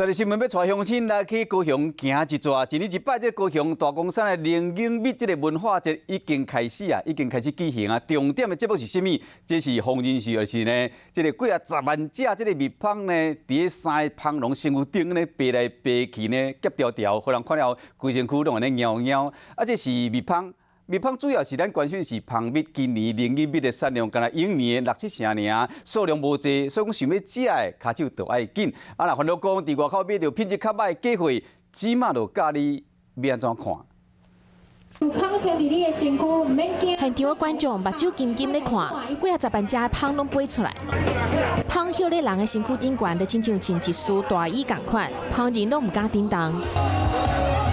這個新聞欲帶鄉親來去高雄行一逝，一年一擺，這個高雄大岡山的龍眼蜜這個文化節已經開始啊，已經開始舉行啊。重點的節目是啥物？這是瘋人秀，就是呢，這個幾仔十萬隻這個蜜蜂呢，佇三个蜂農身軀頂呢飛來飛去呢，夾牢牢，予人看了規身軀攏按呢撓撓。啊，這是蜜蜂。蜜蜂主要是咱關心是蜂蜜，今年龍眼蜜的產量敢若往年的六七成爾，數量無濟，所以講想欲食的，跤手就愛緊。啊，若煩惱講佇外口買著品質較䆀的假貨，這馬就教你欲按怎看。蜂停佇你的身軀，毋免驚。現場的觀眾目睭金金咧看，幾仔十萬隻的蜂攏飛出來，蜂歇咧人的身軀頂懸，就親像穿一絲大衣仝款，蜂人攏毋敢振動。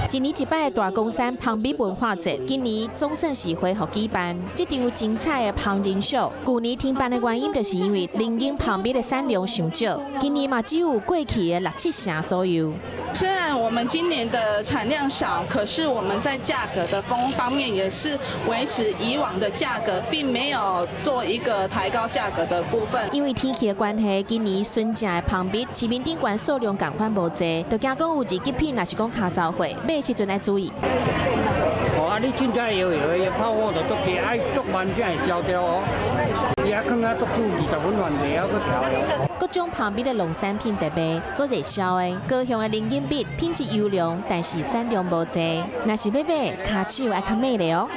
一年一擺的大岡山蜂蜜文化節，今年總算是恢復舉辦。這場精彩的蜂人秀，舊年停辦的原因就是因為龍眼蜂蜜的產量傷少，今年嘛只有過去的六七成左右。雖然我們今年的產量少，可是我們在價格的方方面也是維持以往的價格，並沒有做一個抬高價格的部分。因為天氣的關係，今年純正的蜂蜜市面頂懸數量仝款無濟，就驚講有二級品，若是講跤走貨，買時陣愛注意。哦，啊，你凊彩搖搖，伊泡沫就足濟，愛足慢才會消掉哦。伊啊，囥啊足久，20分鐘袂曉閣調。各種蜂蜜的農產品特別做熱銷的，高雄的龍眼蜜品質優良，但是產量無濟，若是欲買，跤手愛較猛咧哦。